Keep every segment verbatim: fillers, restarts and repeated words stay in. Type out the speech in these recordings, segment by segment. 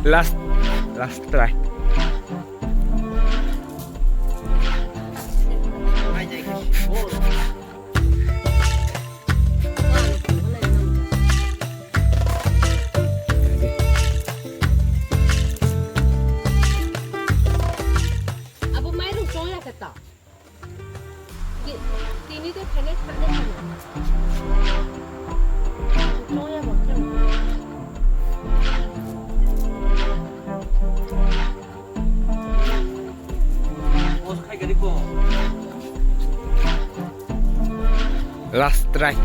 Last, last try. Abo mairung chong ya khe ta. Ti-, tini to thene thane thane. Chong ya bo khe. Last try.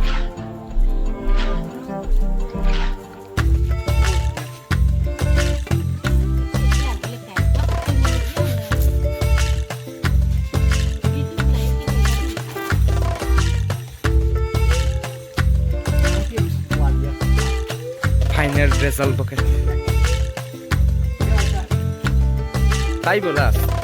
Final result bo khe. Tai bo last.